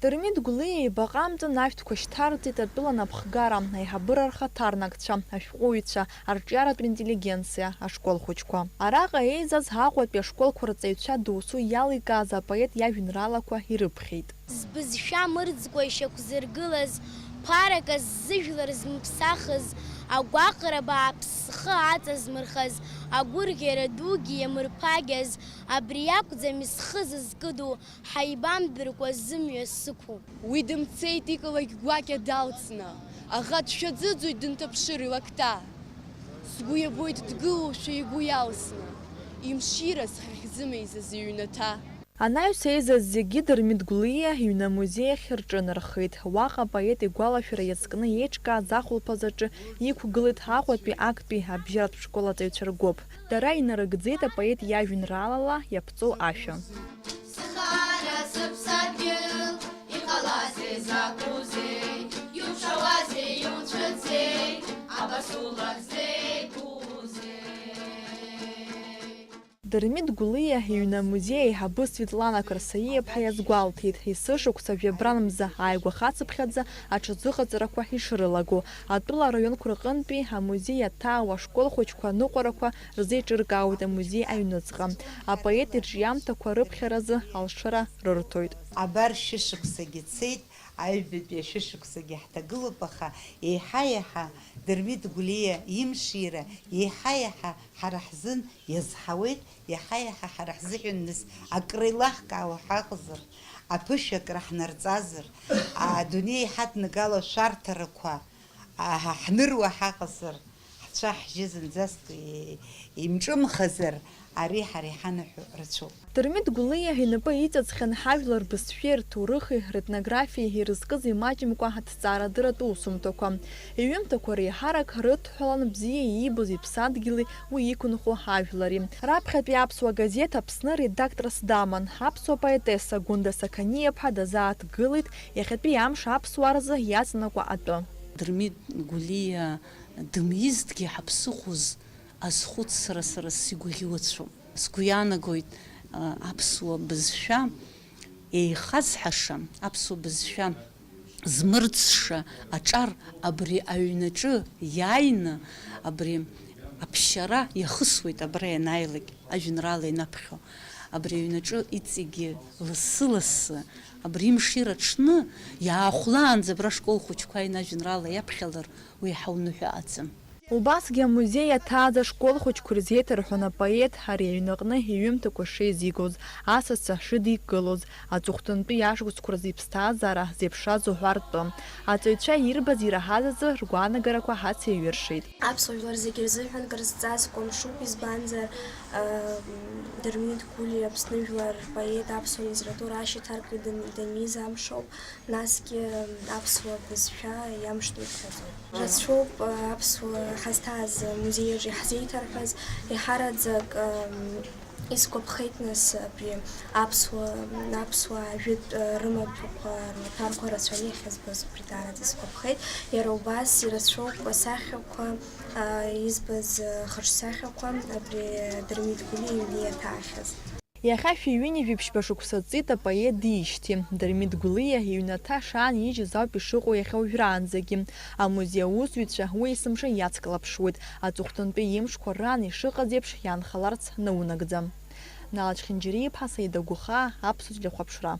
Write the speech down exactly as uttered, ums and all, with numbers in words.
Дырмит Гәлиа ибаҟа амҵан ашәҭқәа шьҭарҵеит атәыла анапхгара, аиҳабыра рхаҭарнакцәа, ашәҟәыҩҩцәа, арҿиаратә интеллигенциа, ашкол хәыҷқәа. Араҟа еизаз Аҟәатәи ашколқәа рҵаҩцәа досу иаликааз апоет иажәеинраалақәа ирыԥхьеит. Збызшәа мырӡкәа ишьақәзыргылаз, ԥарак азы зыжәлар змыԥсахыз, агәаҟра бааԥс зхы аҵазмырхаз, агәырӷьара дугьы иамырԥагьаз, абри акәӡами схы зызкыду, ҳаибамдыркәа зымҩа сықәу. Уи дымцеит икалақь гәакьа далҵны, аӷа дшәаӡыӡоит дынҭаԥшыр илакҭа. Сгәы иабоит дгылоушәа игәы иалсны, имшира зхахьзымеизаз иҩнаҭа. Анаҩс еизаз зегьы Дырмит Гәлиа иҩны амузеи ахь рҿынархеит. Уаҟа апоет игәалашәара иазкны еиҿкааз ахәылԥаз аҿы иқәгылеит Аҟәатәи актәи абжьаратә школ аҵаҩцәа ргәыԥ. Дара инарыгӡеит апоет иажәеинраалала иаԥҵоу ашәа. Схара сыԥсадгьыл, иҟалазеи закәузеи, иуцәауазеи иуцәыӡзеи, абас улак зеигәузеи? Дырмит Гәлиа иҩны амузеи аиҳабы Светлана Қарсаиаԥҳа иазгәалҭеит, есышықәса жәабран мза ааигәа хацыԥхьаӡа аҽазыҟаҵарақәа ишрылаго, атәыла араионқәа рҟынтәи амузеи иаҭаау ашкол хәыҷқәа аныҟәарақәа рзеиҿыркаауеит амузеи аҩныҵҟа. Апоет ирҿиамҭақәа рыԥхьаразы алшара рырҭоит. Абар шәышықәсагьы цеит, аҩбатәи ашәышықәсагьы ҳҭагылоуп, аха еиҳа-еиҳа Дырмит Гәлиа имшира еиҳа-еиҳа ҳара ҳзын иазҳауеит, еиҳа-еиҳа ҳара ҳзыҳәан нас акры еилаҳкаауа ҳаҟазар, аԥышәа акры ҳнарҵазар, адунеи иҳаднагало ашәарҭарақәа, а, ҳныруа ҳаҟазар, ҳцәа-ҳжьы зынӡаск, е, имҿымхазар, ари ҳара иҳанаҳәо рацәоуп. Дырмит Гәлиа инапы иҵаҵхьан ҳажәлар рбызшәеи рҭоурыхи ретнографиеи ирызкыз имаҷымкәа аҭҵаарадырратә усумҭақәа. Иҩымҭақәа реиҳарак рыдҳәалан бзиа иибоз иԥсадгьыли уи иқәынхо ажәлари. Раԥхьатәи аԥсуа газеҭ Аԥсны редакторс даман. Аԥсуа поетесса Гәында Сақаниаԥҳа дазааҭгылеит иахьатәи амш аԥсуаа рзы иаҵанакуа атәы. Дырмит Гәлиа дымизҭгьы ҳаԥсыхәоз азхәыцра сара сигәаӷьуацәоуп. Сгәы иаанагоит, а, аԥсуа бызшәа еихазҳаша, аԥсуа бызшәа змырӡша аҿар абри аҩнаҿы иааины, абри аԥсшьара иахысуеит абра ианааилак, ажәеинраала ианаԥхьо. Абри аҩнаҿы иҵегьы лассы-лассы, абри имшира аҽны иаахәлаанӡа абра ашкол хәыҷқәа ианажәеинраала иаԥхьалар, уи ҳауныҳәа аӡам. Убасгьы амузеи аҭааз ашкол хәыҷқәа ирзеиҭарҳәон апоет ари аҩнаҟны иҩымҭақәа шеизигоз, асасцәа шидикылоз, аҵыхәтәантәи ашықәсқәа рзы иԥсҭазаара зеиԥшраз уҳәартә. Аҵаҩцәа ирбаз ираҳаз азы ргәаанагарақәа ҳацеиҩыршеит. Аԥсуа жәлар зегьы рзыҳәан кыр зҵазкуа мшуп, избанзар, ы, Дырмит Гәлиа Аԥсны жәлар рпоет аԥсуа литература ашьаҭаркра дын-, даниз амшоуп. Насгьы аԥсуа бызшәа иамшны иԥхьаӡоит. Рацәоуп аԥсуа ҳазҭааз амузеи аҿы иаҳзеиҭарҳәаз, еиҳараӡак, ам, исгәаԥхеит нас абри аԥсуа, аԥсуаа жәытә, а, рымаҭәақәа, рмаҭәарқәа рацәаны иахьызбаз убри даараӡа исгәаԥхеит. Иара убас ирацәоуп асахьақәа, а, избаз, а, хаҿсахьақәа абри Дырмит Гәлиа иҩны иаҭаахьаз. Иахьа шәи ҩынҩажәи ԥшьба шықәса ҵит апоет диижьҭеи. Дырмит Гәлиа иҩнаҭа шаан ижьыз ауп ишыҟоу иахьа уажәраанӡагьы. Амузеи аусзуҩцәа уи есымша иацклаԥшуеит, аҵыхәтәантәи имшқәа раан ишыҟаз еиԥш иаанхаларц наунагӡа. Нала Чхинџьариа-иԥҳа, Саида Гәыхаа, Аԥсуа телехәаԥшра.